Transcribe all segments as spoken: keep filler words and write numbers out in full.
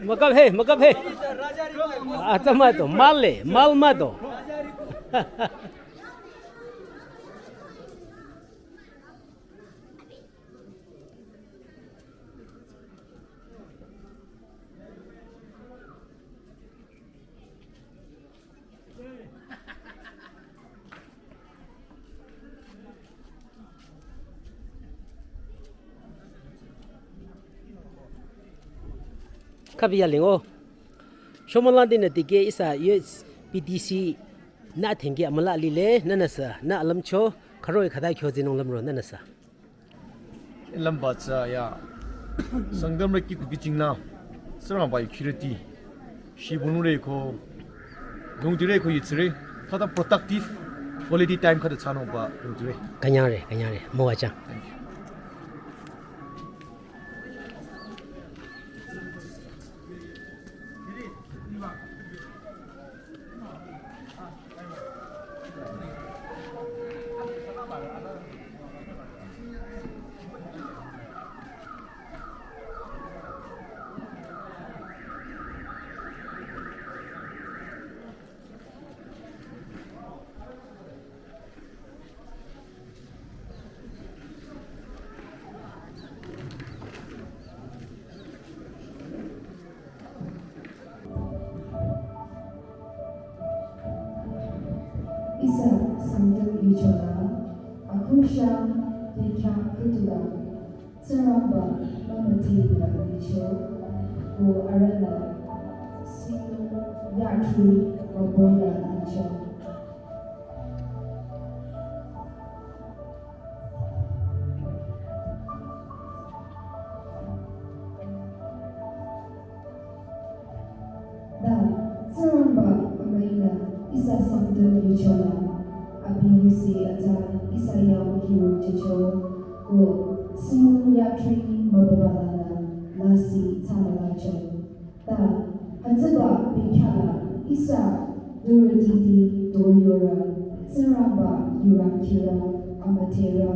Makap he, makap he. Atsa mato, mal le, mal mato. Kabi ya lingo. Shomolandi na dike ihsa U S P D C nü thengki amüla lile, nünüsü nü alümcho, kharo-i khata kyo zinung lümro nünüsü. Lamba tsü ya. Sangtamrü ki kuki chingna. Tsingrangba yu khirüti. Shibunure ko. Lungdire ko yitsire. Khata productive quality time khata thsanungba lungdire. Kanyare, kanyare. Mowa chang. Thank you. Ihsa Sangtam yuchola, akhusha, bekhyah khüdula, Tsingrangba mümüdheba licho, ko arühla, sinung yatri, wabonü licho. Ta, Tsingrangba amüinü ihsa Sangtam yuchola, abi yuse atsa ihsa yang hiro jücho, ko sinung yatri mübübalanü lasih thsamülacho. Ta, hütsüba bekhyahla ihsa durütiti toyora, Tsingrangba yurangkirü, amüdherü,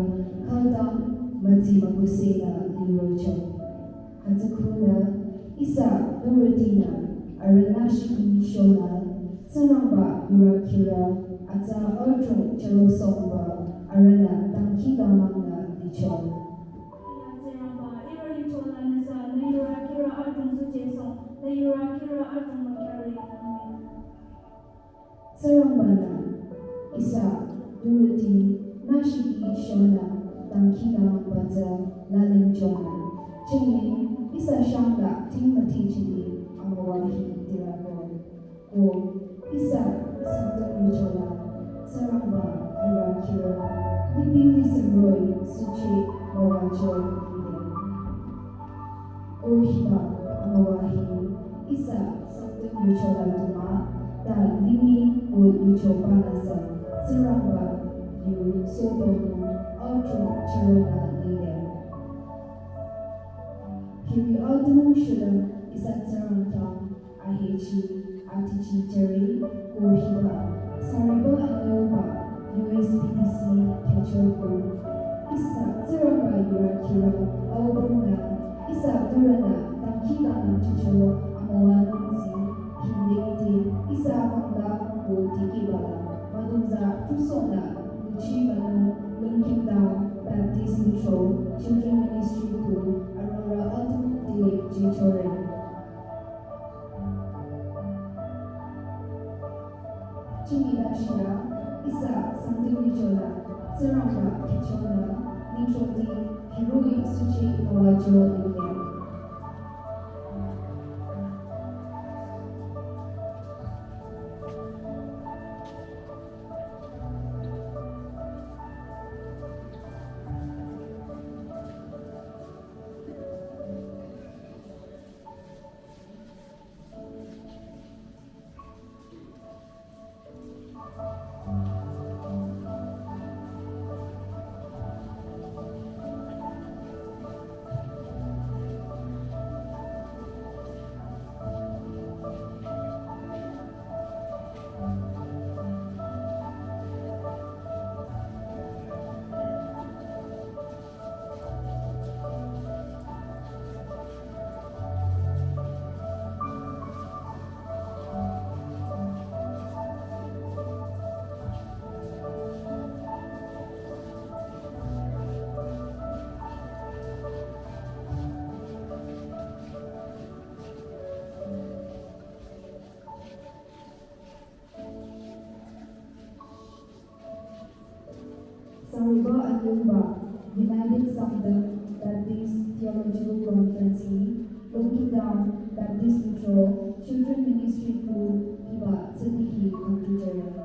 khütang mütsi mükusenü lirocho. Hütsükunü ihsa durütinü arühnü shiki shonü, Tsingrangba yurangkirü, atsa adrong chürosohba arühnü dangkhidangnangnü licho. Tsingrangba, ihrü yuchola nüsa, nü yurangkirü adrong sujüsoh, nü yurangkirü adrong mükyare. Amen. Tsingrangbanü ihsa durütinü shiki shonü dangkhidangnangba tsü lalingchonü. Chingi ihsa shangla ting mütingchidi amüwa hi dirako. Ko ihsa Sangtam yuchola, Tsingrangba yurangkirü, nipini sümroi suchi müwacho lile. Ko hiba amüwa hi ihsa Sangtam yuchola duma, ta limih ko yuchoba nüsa, Tsingrangba yu sobonu adrong chüronü lile. Hiri adrong shulüm ihsa Tsingrang khyang ahechi, atichi jüre, ko hiba, sariba anüba, U S P D C khyüchoko. Ihsa Tsingrangba yurangkirü, aobongnü, ihsa durünü, dangkhidangnang jücho, amüwanungzi, himlede, ihsa mangla, ko dikehbala, müdümza, tusonü, nguchi münung, Lungkimdang, Baptist Lithro, Children Ministry ko, arorüh adrong te jüchore. Chingi dashila, ihsa Sangtam yuchola, Tsingrangba khyüchonü, lithrote, hiroh-i suchi müwacho lile. Hiba United Sangtam Baptist Theological Conference hi Longkidang Baptist Lithro Children Ministry tu hiba tsüti hi khangtuchore.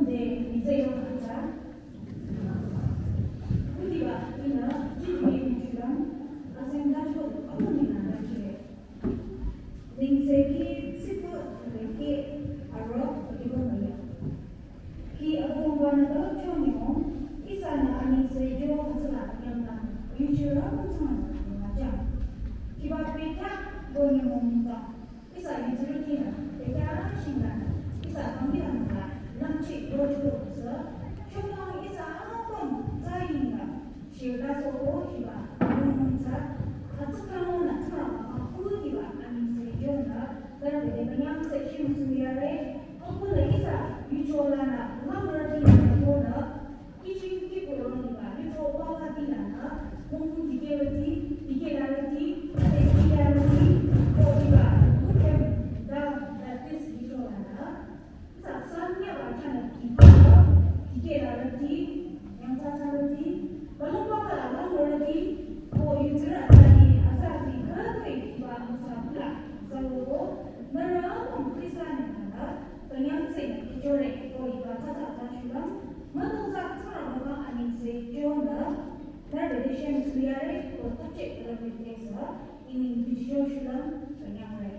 de nitse yo atsa. Kudiba ina jibini bichulam asem dacho amu mina dachi. Ningse ki sipa thuleke aro kudiba maya. Ki abu bana da chonimo, ihsanü aningse jo hatsala yangdan, yuchira kutsang maja. Kiba pekya gonimo mungda. Ihsa yutsuru kina, pekya shinga, ihsa kami amla, namchi rojo sa, chonang ihsa apam zayinga. Shirda soko hiba, mungsa, hatsukamo na tsama, aku hiba, aningse jona, dar bede banyang se shim suyare, aku na ihsa, yuchola na, lamra di na kona, kiching kipuron hiba, yucho pala di na na, mung dike rati, dike la rati, dike la rati, ko hiba, mukem, da, da this yuchola na, Sa sanya ba chana ki ba, ki ke la rati, yang cha cha rati, ba long ba ka la long rati, ko yutsura tani, asa ti ka tui ba musa bla, sa wo ko, na ra ko Krista ne na ra, ka nyang se na ki chore, ko i ba cha cha cha shulam, ma to sa cha ra ma ka aning se jo na, na re de shem su ya re, ko ta che la bi te sa, i ning ki jo shulam, ka nyang re.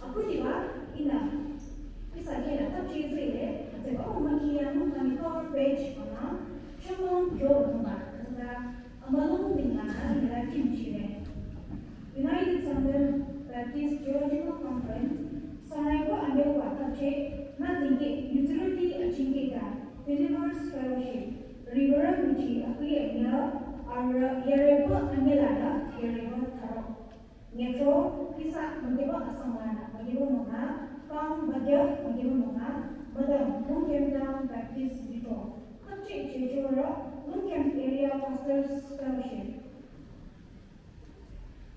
Akudiba ina, ihsa kela tapchi zile, ateba o makiya no kami cover page ona, shomong kyo no ba, kata, amalung bingana ina kimchi re. United Sangtam Baptist Theological Conference, Saraibo Ambewa Tapche, na tingge, utility achinge ga, Believers Fellowship, Reverend Muchi Akuye Nya, Ara Yarebo Angela da, Yarebo Taro. Nyetro, Krista, Mangeba Asamana, Mangeba Mama, Pang Bagya, Mangeba Mama, Madam, Lungkem Town Baptist Litro, Kapchi Chechora, Lungkem Area Pastors Fellowship.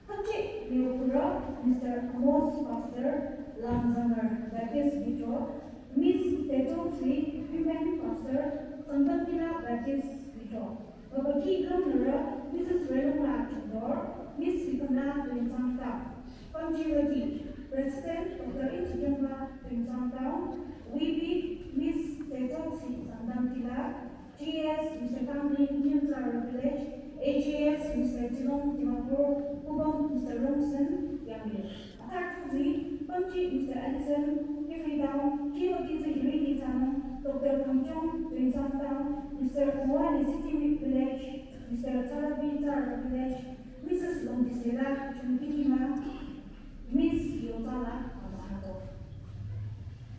Kapchi Leopura, Mister Amos Pastor, Lamzamar Baptist Litro, Miss Teto Three, Women Pastor, Sangtamkila Baptist Litro. Baba ki kam nara, Missus Relung la Chundor, Miss Sikam la Tuensang Tao. Pamji Rati, President Doctor Im Sujung la Tuensang Tao, V P Miss Teto Si Sangtam Tila, G S Mister Kamlin Kim Tsara Village, A G S Mister Tilong Dimapur, Kubong Mister Rongsen Yangli. Atar Tuzi, Pamji Mister Allison, Kifridao, Kino Tizi Hiri Tizano, Doctor Kamchong Tuensang Tao, Mister Uwani City Village, Mister Tarabi Tara Village, Missus Longdisela Chungkikima, Miss Yotala Amahato.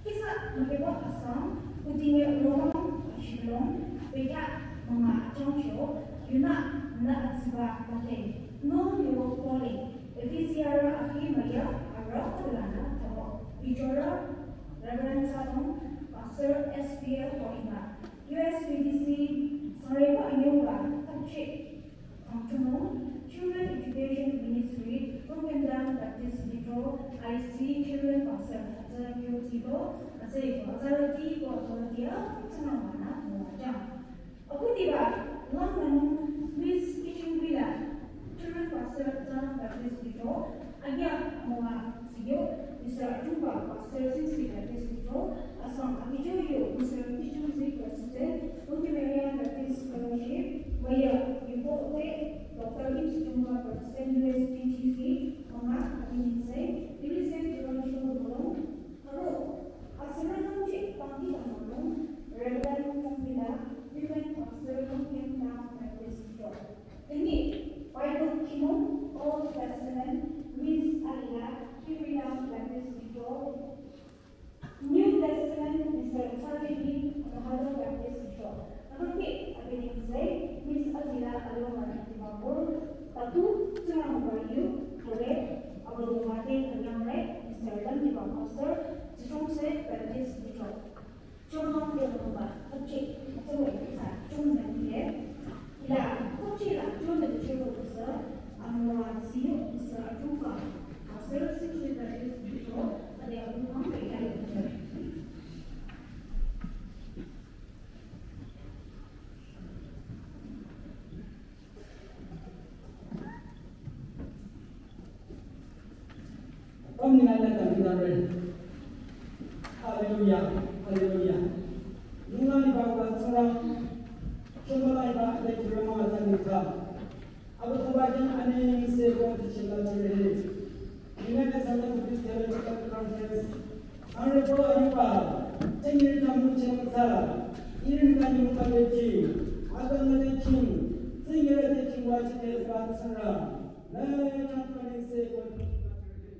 Kisa Mangeba Asang, Kudinge Romang Ashilong, Beka Mama Achongcho, Yuna Na Atsiba Mateng, No Yo Poli, Ephesiara Ahi Maya, Ara Kulana Tamo, Bichora, Reverend Sadong, Pastor S P L Kohima, U S B D C, Saraiba Anyuba, Tapchik, Kangchumo, Children Education Ministry, Lungkendang Baptist Litro, I C Children Pastor, Azara Kyo Tito, Azara Azara Tiko Azara Tia, Tsana Mana, Moja. Akudiba, Langmanu, Miss Kitchen Villa, Children Pastor, Azara Baptist Litro, Anya Moa, Siyo, Mister Atumba, Pastor Sixty Baptist Litro, Asang Akijoyo, Mister Kichumzi, President, Lungkemerian Baptist Fellowship, Maya, Yuko Ote, Doctor Im Sujumba, President, U S B T C, Mama, Aminse, Division Theological Bolong, Haro, Asura Lungji, Pangki Tamalong, Reverend Lungkambila, Women Pastor, Lungkem Town Baptist Church. Ini, Bible Kimon, Old Testament, Miss Alila, Kivridas Baptist Church, New Testament, Mister Charlie B, Mahalo Baptist Church. Namun ki, abidin say, Miss Azila Alomar Dimapur, Tatu, Tsunam Bayu, Kore, Abadu Mate, Kanyamre, Mister Lam Dimapur, Sir, Jisung Se Baptist Church. Chonong yonungba, hapchi, hapchi sa, chonong ye. Ila, hapchi la, chonong chonong sa, amwa siyo sa, chonong ba. Asal sing sing tadi sa, ada yang ngomong kayak gitu. Ninglang nü tangki nare. Hallelujah, hallelujah. Ninglang liba Tsingrang, shomba liba ade kirama ata nita. Abüdongba khyang anengse ko tichela jüre. United Southern Baptist Theological Conference, Sangre ko ayuba, chengir tamu chengsa, irin kani muka leki, aga nge leki, tsingire leki wa chike ba Tsingrang. Nü khyang anengse ko tichela jüre.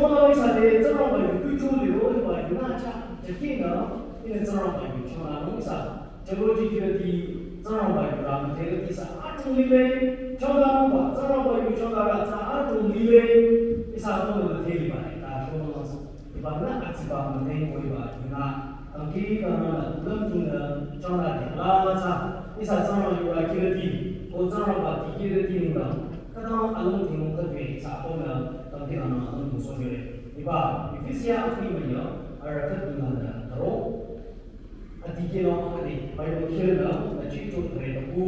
Ihsa te Tsingrangba yu tu cho liro, hiba yu na cha, cha ki na, ihnü Tsingrangba yu chonü nung ihsa theology kirüti, Tsingrangba yu la müdherüti ihsa adrong lile, chonü nungba, Tsingrangba yu chonü ra ihsa adrong lile, ihsa adrong lile müdheriba, ta chonü nung ihsa. Hiba na atsiba müdhe ko hiba yu na, tangki kangnü, lümting nü, chonü de, la ihsa, ihsa Tsingrangba yu la kirüti, ko Tsingrangba tikirüti nengdang, khütang alongting nung khütwe ihsa adrong nü, tangki kangnü, alongting sojüre. Hiba, Efesia akhi manya, ara khütang nü, taro, adikeh nung ade, Bible khirü nü, nü chi cho thre nü ku,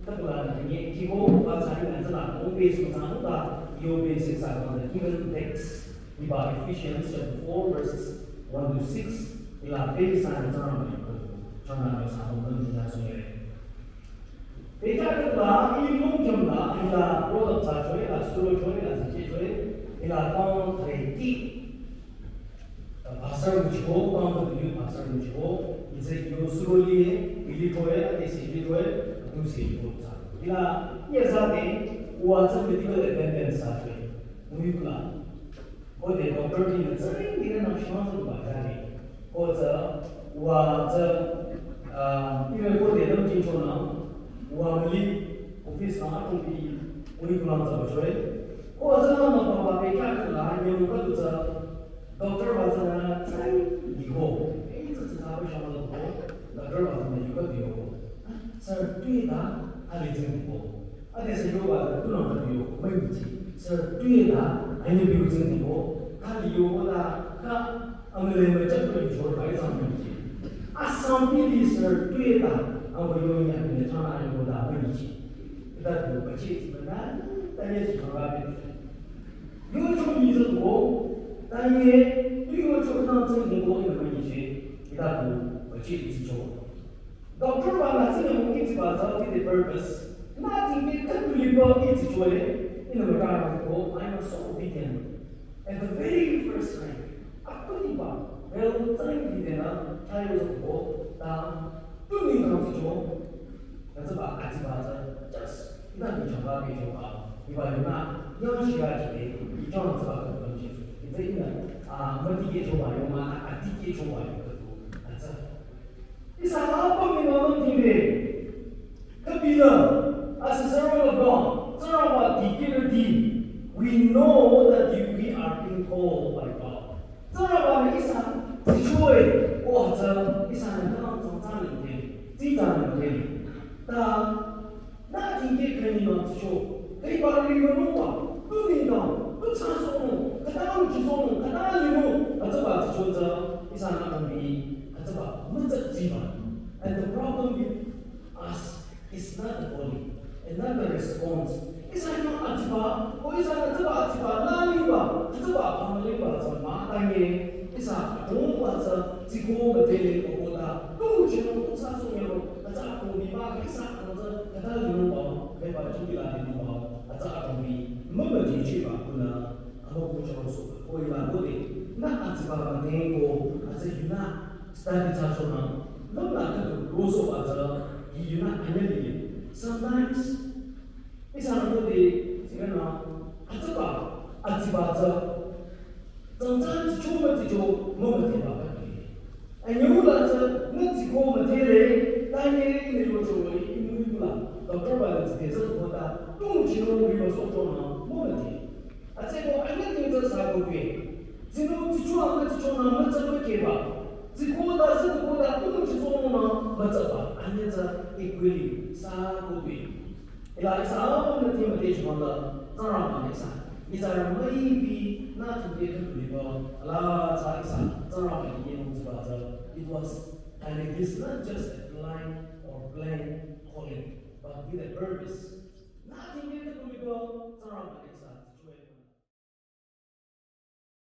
khütang nü tanye, kiko, ba tsari nü tsana, nung base nü tsana, ba, yo base ihsa nü, the given text. Hiba Ephesians chapter four verses one to six, ila base nü tsana, chonü nü sa nung nü tsana sojüre. Pehta khütang, i lung jam la, ila product sa choe, ila suro choe, ila zike choe, ila kang thre ti. Pastor nguchiko, pang khüdu yu pastor nguchiko, itse yu suro liye, ili choe, ate si ili choe, atu si ili choe sa. Ila, iya zate, uwa tsü medical attendant sa choe. Nguyu kula. Khode doctor ti nü tsüring ti nü shang tsü ba zate. Ko tsü, uwa tsü, ah, ire khode dam jin chonü, uwa mali, office nü atung pi, nguyu kula tsü ba choe. Ko tsü nü ma ba ba pehta khütang, nyi mu khüdu tsü, Doctor ba tsü nü tsai diko. Eh, tsü tsü tsaba shang la diko. Doctor ba tsü nü yuka dio. Sir, tuye ta, ali tseng diko. Ade sir yo ba tsü tu nang ka dio, mai mi chi. Sir, tuye ta, ani dio tseng diko. Ka dio ko ta, ka, amele me chak pe dio ka isang mi chi. Asang pi di sir, tuye ta, ang ko yo nya, ne chang ani ko ta, mai mi chi. Ita dio ba chi, ba ta, ta ye chi kang ba pi. Yo cho mi zü ko, ta ye, tu yo cho nang zü ko, ina ma ni che, ita ko, ba che zi cho. Doctor ba na zü mo ki zi ba za ki de purpose. Na ti ke ka tu li ba ki zi cho le, ina ma ka ko, I am so obedient. At the very first time, a ku ni ba, well, zai ni de na, ta yo ko, ta, tu ni nang zi cho. Ka zi ba, a zi ba za, just, ina ni cho ba, ni cho ba. Hiba yunü, yangshia jide, ichong tsüba kang jide. Ite inü, ah, müdikeh choba yunü, adikeh choba yunü, atsü. Ihsa apüm ni mama tingde. Kabila, as a servant of God, Tsingrangba dikehrüti, we know that we are being called by God. Tsingrangba-nü ihsa, zichoe, ko atsü, ihsanü kang tsang tsang nengde, zi tsang nengde. Ta, nü tingkeh kani nü zicho, kaiba ri nü nungba, tu nengdang, tu tsang sohnung, khüta nguchi sohnung, khüta linung, atsüba zicho tsü, ihsanü kangbi, atsüba, mütsa ziba. And the problem with us is not the body, and not the response. Ihsa yong atsüba, ko ihsa atsüba, atsüba, nü liba, atsüba, pang liba, tsü mah tanye, ihsa, tongba tsü, ziko müdhele, ko kota, tu chinung, tu sa sung yaro, atsü kongbi ba, ihsa, atsü, khüta linung ba, kaiba chungi la linung ba, atsü kongbi, mama di chiba, kuna, amo ko chang so, ko ila ko de, nü atsüba müdhe ko, atsü yunü, study thsa chonü, lümla khüdu rosoba tsü, hi yunü anyü lile. Sometimes, ihsanü khode, zinü, atsüba, atsüba tsü, tsang tsang zicho müzicho, mama deba khüdu. Anyü la tsü, nü ziko müdhele, tanye inü yo choroi, inü yo la, doctor ba la zide tsü kota, tu chinung riba so chonü, mama de. Atsü ko anyü ting tsü sa ko tue. Zino zicho anyü zicho nü mütsa ko keba. Ziko ta ziko ta tu mu zicho nü mütsa ba. Anyü tsü equally sa ko tue. Ila ihsa apüm nü ti müdhe chonü Tsingrangba nü ihsa. Ihsa müipi nü tingkeh khüdu liba. Ala tsü ihsa Tsingrangba nü ye nung ziba tsü. It was and it is not just a blind or blank calling, but with a purpose.